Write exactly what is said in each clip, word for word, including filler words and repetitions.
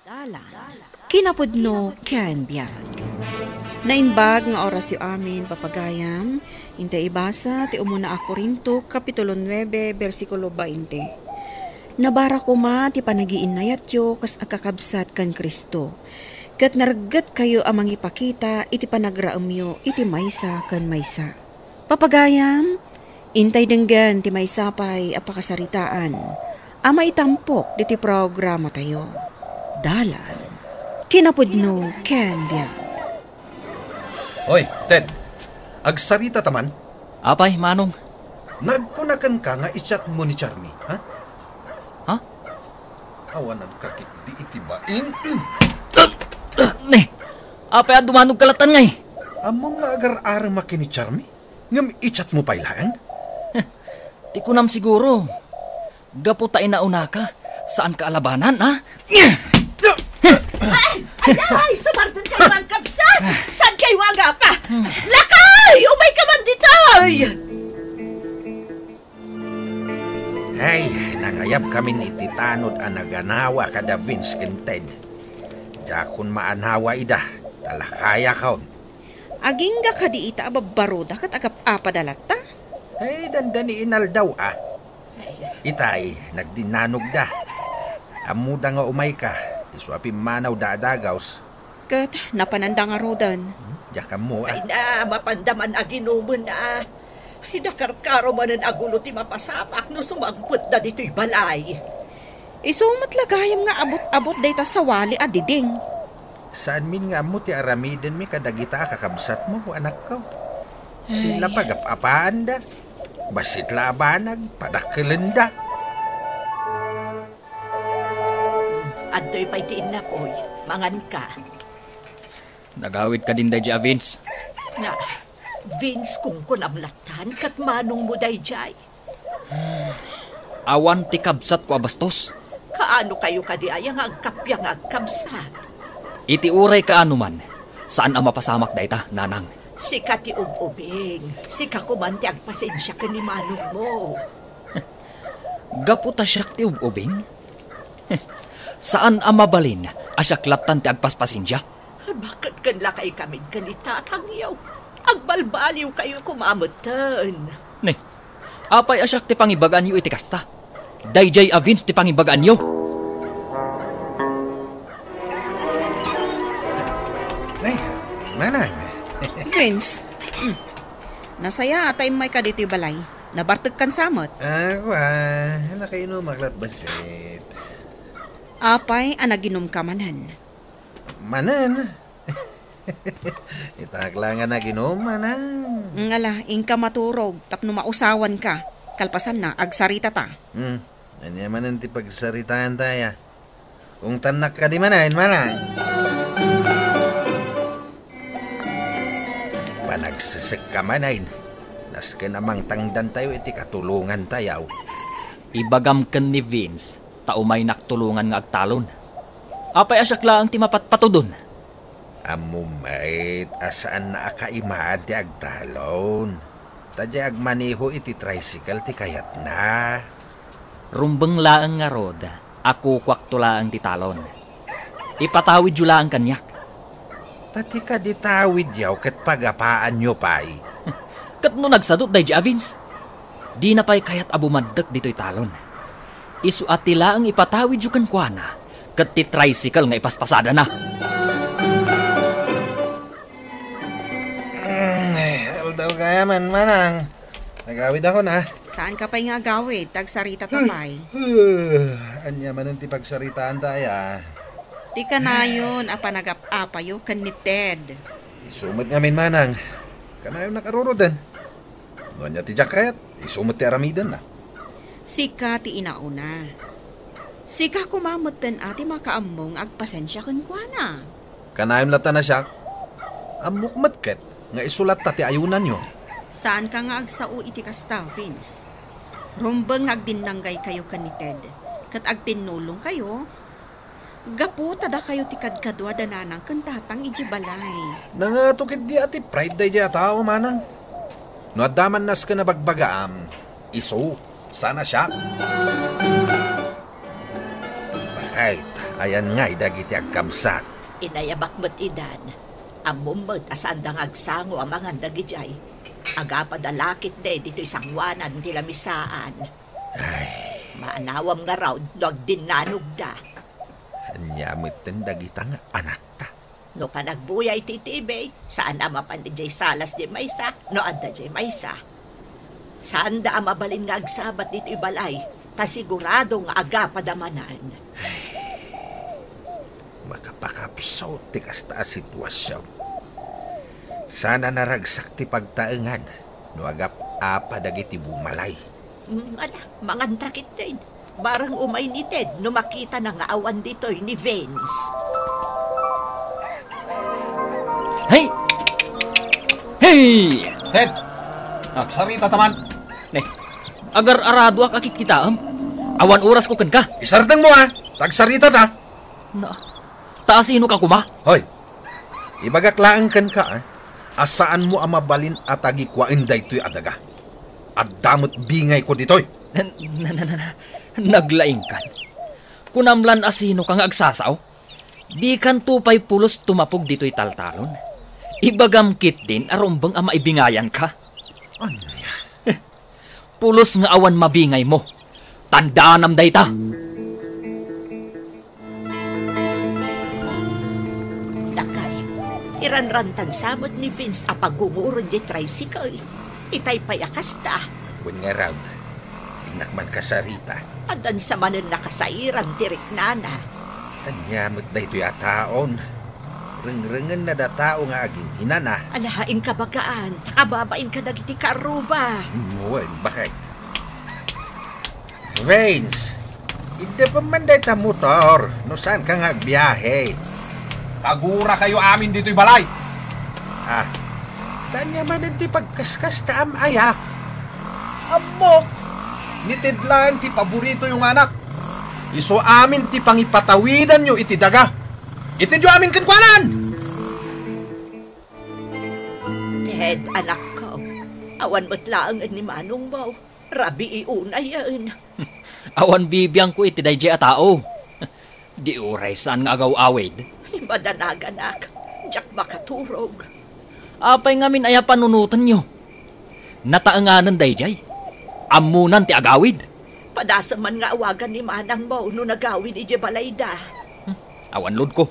Dalan. Kinapudno ken biag. Naimbag nga orasyo amin, papagayam. Intay ibasa ti umuna a Corinto, Kapitulo nuebe, bersikulo bainte. Nabara koma ti panagiinnayatyo kas a kakabsat ken Cristo, ket nareggetkayo a mangipakita iti panagraemyo iti maysa ken maysa. Papagayam, intay denggen ti maysa pay a pakasaritaan a maitampok ditoy programatayo. Dalan. Kinapudno ken biag. Oy, Ted. Agsarita ta man? Apay, Manong? Nagkuna kenka nga i-chat mo ni Charmy, ha? Ha? Awan nagkakit di iti baing. Ne, apay a dumanog ka latan ngay? Ammom nga agar-arem a ken ni Charmy? Ngem i-chat mo pay laeng? Ti kunam siguro, gapu ta inaunaka, saan ka alabanan, ha? Ay! Ay! Ay! Sumardan kayo, mga kabsat! Saan kayo agapa? Lakay! Umay ka man ditoy! Ay, nangayab kamin iti tanod a naganawa kada Vince ken Ted. Diakon maanawa ida, ta lakayakon. Agingga kadi ita a babbaroda ket agap-apada latta? Ay, dandani inaldaw, a. Itay, nagdinnanogda. Ammoda nga umayka, isu a pimmanawda a dagaws. Ket napananda ngaruden. Hmm, diak ammo, a. Ay na, mapanda man aginumen, a. Ay, nakarkaro manen a gulo ti mapasamak no sumangpetda ditoy balay. Isu met la gayam nga abut-abut dayta sawali a diding. Saanmin nga ammo ti aramidenmi kadagita a kakabsatmo, anakko. Ay. Illa pagap-apaanda. Bassit la a banag, padakkelenda. Adtoy pay ti innapoy, manganka. Nagawid kadin daydiay a Vince? Na, Vince, kunkunam lattan, ket manongmo daydiay? Awan ti kabsatko a bastos. Kaano kayo kadi aya nga agkappia nga agkabsat? Iti uray kaano man, saan a mapasamak dayta, nanang. Sika ti ub-ubing, sika koman ti agpasensia ken ni manongmo. Gapu ta siak ti ub-ubing? Saan a mabalin a siak lattan ti agpaspasensia? Baket ken lakay kamin ken ni tatangyo. Agbalbaliw kayo koma metten. Ne, apay a siak ti pangibagaanyo iti kasta? Daydiay a Vince ti pangibagaanyo. Ay, manang. Vince, mm, nasaya a ta immayka ditoy balay. Nabartekkan sa met. Ako, a, nakainumak lat bassit. Apay a naginumka manen? Manen? Itak la nga naginum, manang. Ngala, inka maturog tapno mausawanka. Kalpasanna, agsaritata. Hmm. Ania manen ti pagsaritaanta aya? Ungtannak kadi manen, manang. Panagsessekka manen. Nasken a mangtangdantayo iti katulongantayo. Ibagam ken ni Vince ta umaynak tulongan nga agtalon. Apay a siak laeng ti mapatpatudon? Ammom met a saanna a kaimaen ti agtalon. Ta diay agmaneho iti tricycle ti kayatna. Rumbeng laeng ngarud a kukuakto laeng ti talon. Ipatawidyo laeng kaniak. Pati kadi tawidyo ket pagapaanyo pay. Ket no nagsadut daydiay a Vince, dina pay kayat a bumaddek ditoy talon. Isu a ti laeng ipatawidyo kenkuana ket ti tricycle nga ipaspasadana. Mm, aldaw gayam, manang. Agawidakon, a. Saanka pay nga agawid, ta agsaritata pay. Ania manen ti pagsaritaanta aya? Ti kanayon a panagap-apayo ken ni Ted. Isu met ngamin, manang. Kanayonnak a ruroden. No ania ti diak kayat, isu met ti aramidenna. Sika ti inauna. Sika koma metten a ti makaammo nga agpasensia kenkuana. Kanayon latta a siak? Ammok met ket nga isu latta ti ayonanyo. Saanka nga agsao iti kasta, Vince. Rumbeng nga agdinnanggaykayo ken ni Ted, ket agtinnulongkayo, gapu ta dakayo ti kadkadua da nanang ken tatang idiay balay. Nangato ketdi a ti pride daydiay a tao, manang. No adda man nasken a bagbagaam, isu, saan a siak. Bakayt, Ayan ngay dagiti agkabsat. Inayabak met idan. Ammom met a saanda nga agsango a mangan dagidiay. Agapada la ketdi ditoy sangoanan ti lamisaan. Ay. Maanawam ngarud no agdinnanogda. Ania metten dagita nga anakta? No panagbuya iti T V, saan a mapan idiay salas diay maysa no adda diay maysa. Saanda a mabalin nga agsabat ditoy balay, ta sigurado nga agapada manen. Makapakapsut ti kasta a situasion. Saan a naragsak ti pagtaengan no agap-apa dagiti bumalay. Mm, ala, manganta ketdin. Bareng umay ni Ted no makitana nga awan ditoy ni Vince. Hey! Hey! Ted! Agsarita ta man. Ne, agar-aradoak a kitkitaem. Awan orasko kenka. Isardengmo, a! Tagsarita ta. Na, ta asino ka koma? Hoy, ibagak laeng kenka, a, a saanmo a mabalin a tagikuaen daytoy a daga. Adda met bingayko ditoy. Na, na, na, na, na, naglaingkan. Kunam lan asino ka nga agsasao? Dikanto pay pulos tumapog ditoy taltalon. Ibagam ketdin a rumbeng a maibingayanka. Ania? Pulos nga awan mabingaymo. Tandaanam dayta. Dakay, iranrantan sa met ni Vince a pagunguren diay tricycle. Itay pay a kasta. Wen ngarud, dinak man kasarita. Addan sa manen nakasairan ti riknana. Ania met daytoy a taon? Rengrengenna da tao nga agin-inana. Ala, inka bagaan, ta kababain kadagiti kaarruba. Wen, bakit? Vince, iddaem man dayta motor no saanka nga agbiahe. Pagurakayo amin ditoy balay. Ah, ania manen ti pagkaskasta am aya? Ammok, ni Ted laeng ti paboritoyo nga anak. Isu amin ti pangipatawidanyo iti daga. Itedyo amin kenkuanan! Ted, anakko, awan met laengen ni manongmo. Rabii unayen. Awan bibiangko iti daydiay a tao. Di uray saan nga agaw-awid. Ay, madanaganak. Diak makaturog. Apay ngamin aya panunotenyo? Nataenganen daydiay. Ammonan ti agawid. Padasem man nga awagan ni manangmo no nagawid idiay balayda. Hmm, awan loadko.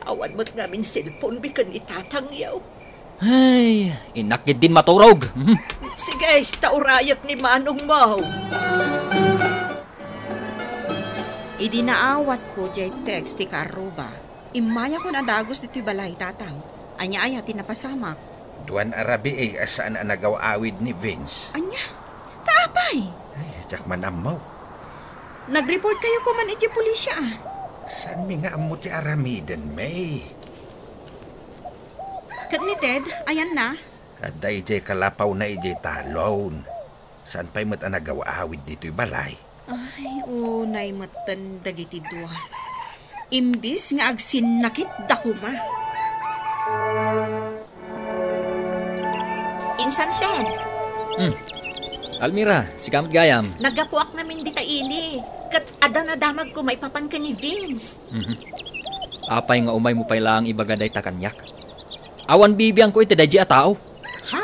Awan met ngamin cellphone mi ken ni tatangyo. Ay, innak ketdin maturog. Mhm. Sige, ta urayek ni manongmo. Idi naawatko diay text ti kaarruba, immayakon a dagus ditoy balay, Tatang. Ania aya ti napasamak? Duan a rabii a saan a nagaw-awid ni Vince. Ania? Ta apay? Ay, diak man ammo. Nag-report kayo koma idiay pulisya, a? Saanmi nga ammo ti aramiden, May? Ket ni Ted, ayanna? Adda idiay kalapawna idiay talon. Saan pay met a nagaw-awid ditoy balay? Ay, unay metten dagiti dua. Imbis nga agsinnakitda koma. Insan, Ted. Hmm. Almira, sika met gayam. Naggapuak ngamin dita ili. Ket adda nadamagko maipapan ken ni Vince. Mhm. Apay nga umaymo pay laeng ibaga dayta kaniak? Awan bibiangko iti daydiay a tao. Ha?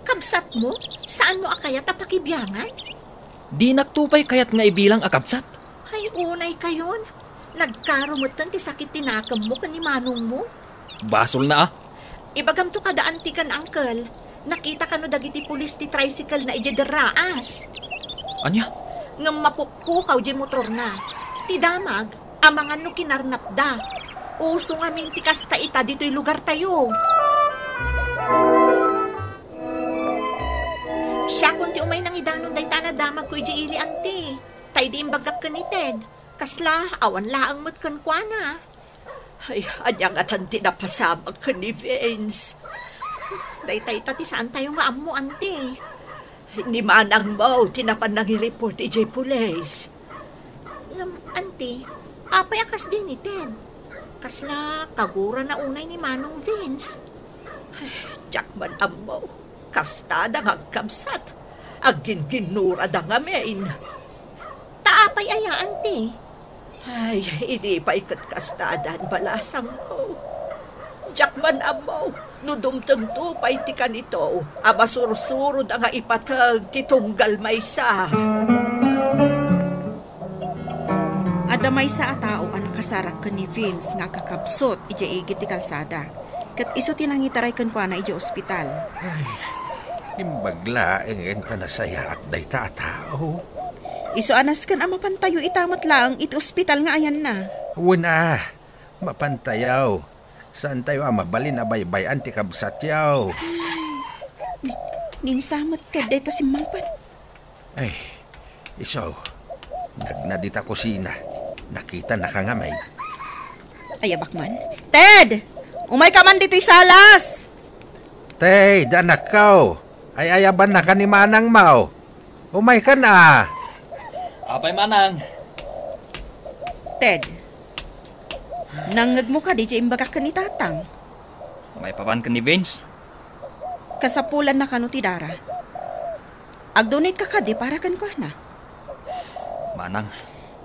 Kabsatmo? Saanmo a kayat a pakibiangan? Dinakto pay kayat nga ibilang a kabsat. Ay, unay kayon. Nagkaro metten ti sakit ti nakemmo ken ni manongmo. Basolna, a. Ibagamto kada anti ken uncle. Nakita kano dagiti pulis ti tricycle na idiay derraas. Ania? Ngem mapukpukaw diay motorna. Ti damag, amangan no kinarnapda. Uso ngamin ti kasta ita ditoy lugartayo. Siakon ti umay nangidanon dayta a nadamagko idiay ili, anti. Ta idi imbagak ken ni Ted, kasla, awan laeng met kenkuana. Ay, ania ngatan ti napasamak ken ni Vince? Daytayta ti saantayo nga ammo, anti. Ni manangmo ti napan nangireport idiay pulis. Ngem, anti, apay a kasdi ni Ted? Kasla kagurana unay ni Manong Vince? Ay, diak man ammo. Kastada nga agkabsat. Agginginnurada ngamin. Ta apay aya, anti? Ay, idi pay ket kasta, adan balasangko. Diak man ammo no dumtengto pay ti kanito a masursurod a nga ipateg ti tunggal maysa. Adda maysa a tao a nakasarak ken ni Vince nga agkakabsut idiay igid ti kalsada, ket isu ti nangitaray kenkuana idiay ospital. Ay, imbag laeng ta nasayaat dayta a tao. Isu a nasken a mapantayo ita met laeng iti ospital nga ayanna. Wen a, mapantayo. Saantayo a mabalin a baybay-an ti kabsatyo. Ni-, ninsamet ket dayta simmangpet. Ay, isu, nagnad ita kusina. Nakitanaka ngamin. Ayabak man. Ted! Umayka man ditoy salas! Ted, anakko, ay-ayabannaka ni manangmo. Umaykan a. Apay, manang? Ted, nangngegmo kadi ti imbagak ken ni tatang? Maipapan ken ni Vince? Kasapulanna kano ti dara? Agdonate ka kadi para kenkuana? Manang.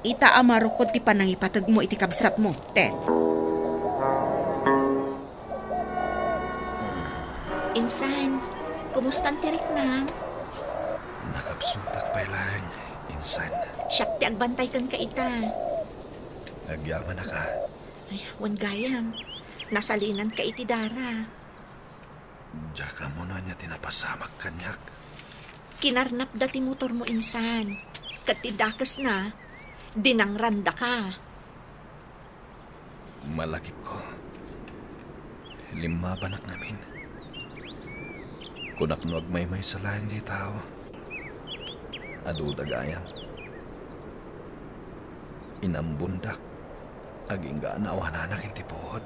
Ita a marukod ti panangipategmo iti kabsatmo, Ted. Insan, kumustan ti riknam? Nakabsutak pay laeng, Insan. Siak ti agbantay kenka ita. Agyamanaka. Ay, wen gayam. Nasalinanka iti dara. Diak ammo no ania ti napasamak kaniak. Kinarnapda ti motormo insan, ket ti dakesna, dinangrandaka. Malagipko. Limmabanak ngamin. Kunak no agmaymaysa laeng ti tao. Aduda gayam. Inambundak. Agingga a naawananak iti puot.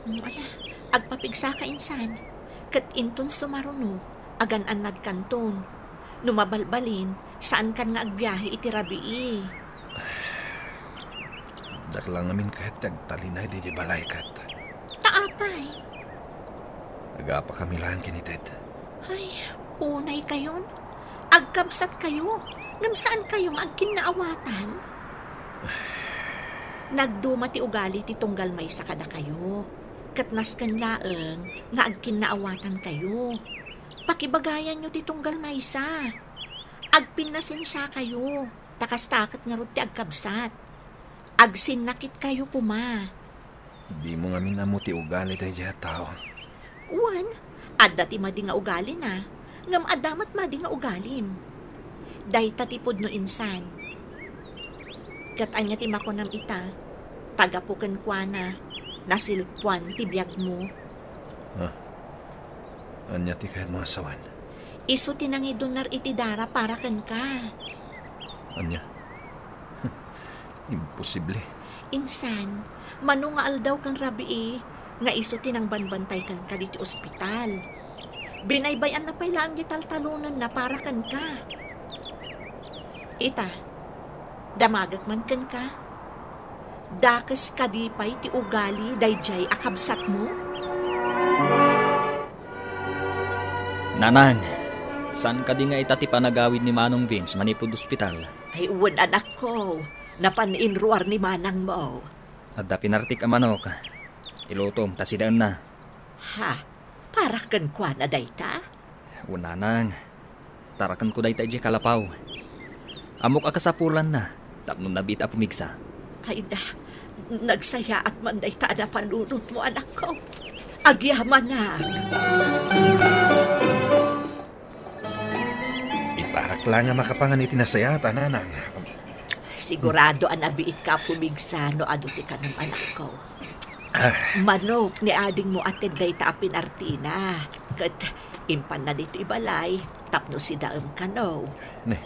Mm, ala, agpapigsaka insan. Ket inton sumaruno, agan-annadkanton. No mabalbalin, saankan nga agbiahe iti rabii. Diak la ngamin kayat ti agtalinaed idiay balay ket. Ta apay? Agapakami laeng ken ni Ted. Ay, unaykayon. Agkabsatkayo, ngem saankayo nga agkinnaawatan? Nagduma ti ugali ti tunggal maysa kadakayo, ket nasken laeng nga agkinnaawatankayo. Pakibagayanyo ti tunggal maysa. Agpinnasensiakayo, ta kasta ket ngarud ti agkabsat. Agsinnakitkayo koma. Dimo ngamin ammo ti ugali daydiay a tao. Wen, adda ti madi nga ugalina, ngem adda met madi nga ugalim. Dayta ti pudno insan. Ket ania ti makunam ita? Ta gapu kenkuana, nasilpuan ti biagmo. Ha? Ania ti kayatmo a sawen? Isu ti nangidunar iti dara para kenka. Ania? Imposible. Insan, mano nga aldaw ken rabii nga isu ti nangbanbantay kenka ditoy ospital. Binaybay-anna pay laeng ti taltalonenna para kenka. Ita, damagek man kenka. Dakes kadi pay ti ugali daydiay a kabsatmo? Nanang, saan kadi nga ita ti panagawid ni Manong Vince manipud ospital? Ay, wen, anakko. Napan inruar ni manangmo. Adda pinartik a manok. Ilutom ta sidaenna. Ha? Para kenkuana dayta? Wen, nanang. Tarakenko dayta idiay kalapaw. Ammok a kasapulanna tapno nabiit a pumigsa. Ay na, nagsayaat man dayta a napanunotmo, anakko. Agyamanak. Ipaak la nga makapangan iti nasayaat a nanang. Sigurado a nabiitka a pumigsa no adu ti kanam, anakko. Ah. Manok ni adingmo a Ted dayta a pinartina. Ket impanna ditoy balay tapno sidaem kano. Ne,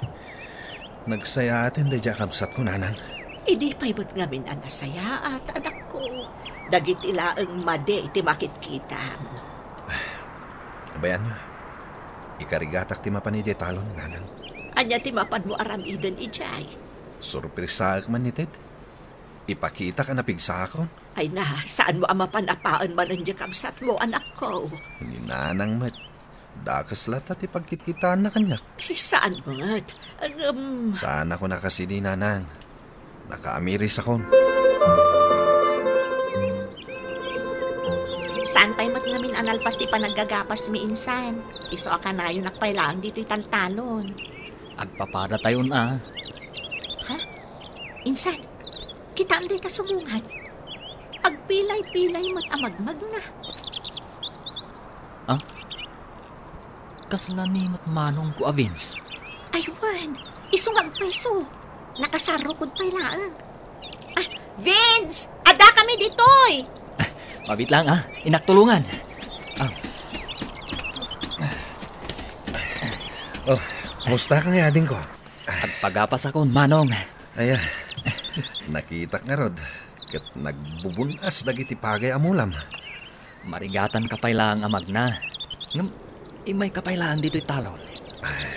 nagsayaaten daydiay a kabsatko, nanang. Idi pay met ngamin a nasayaat, anakko. Dagiti laeng madi ti makitkitam. Abayanyo, ikarigatak ti mapan idiay talon, nanang. Ania ti mapanmo aramiden idiay? Sorpresaek man ni Ted. Ipakitak a napigsaakon. Ay na, saanmo a mapan a paen manen diay kabsatmo, anakko? Ni nanang met. Dakes latta ti pagkitkitaanna kaniak. Ay, saan met? Ngem, saanakon a kasidi, nanang. Nakaamirisakon. Saan pay met ngamin a nalpas ti panaggagapasmi insan? Isu a kanayonak pay laeng ditoy taltalon. Agpapadatayon a. Ha? Insan, kitaem dayta sumungad. Agpilay-pilay met a magmagna. Ah? Kasla ni met manongko a Vince? Ay, wen. Isu nga agpayso. Nakasarrokod pay laeng. Ah, Vince! Adda kami ditoy! Mabit lang, ah. Innak tulungan. Ah. Oh, kumusta ka nga, adingko? Agpagapasakon, Manong. Aya, nakitak ngarud, ket nagbubun-as dagiti pagay a mulam. Marigatanka pay laeng a magna. Ngem, immayka pay laeng ditoy talon. Ay,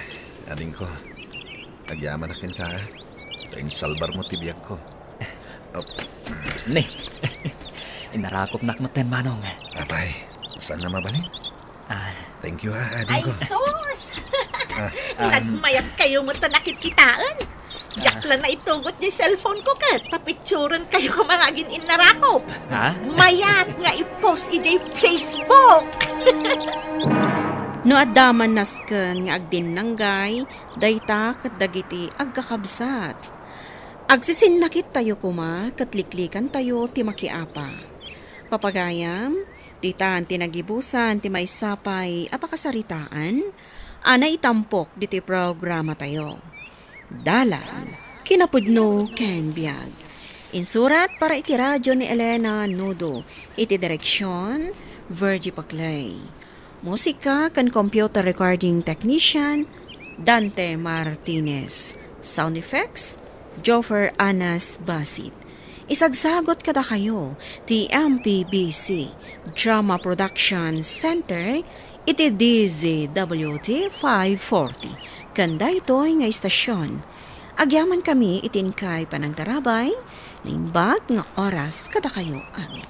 adingko, agyamanak kenka, a. Ta insalbarmo ti biagko. Oh. Ni, inarakopnak metten, Manong. Apay, saan na mabalin? Ah. Thank you, ha, Ay, adingko. Sus! Ah, um, Nagmayat kayo met ta nakitkitaen. Diak Ah. la naitugot diay cellphone ko ket ta picturen kayo nga agin-innarakop. Ha? Mayat nga i-post idiay Facebook. No adda man nasken nga agdinnanggay, dayta ket dagiti agkakabsat. Agsisinnakit tayo koma ket liklikan tayo ti makiapa. Papagayam, ditan ti nagibusan ti maysa pay a pakasaritaan a naitampok ditoy programa tayo. Dalan, kinapudno ken biag. Insurat para iti radio ni Elena Nudo, iti direksion, Virgie Paclay. Musika ken computer recording technician, Dante Martinez. Sound effects, Joffer Anas Basit. Isagsagot kadakayo ti M P B C Drama Production Center iti D Z W T five forty. Ken daytoy nga istasyon, agyaman kami iti inkay panangtarabay, naimbag nga oras kadakayo amin.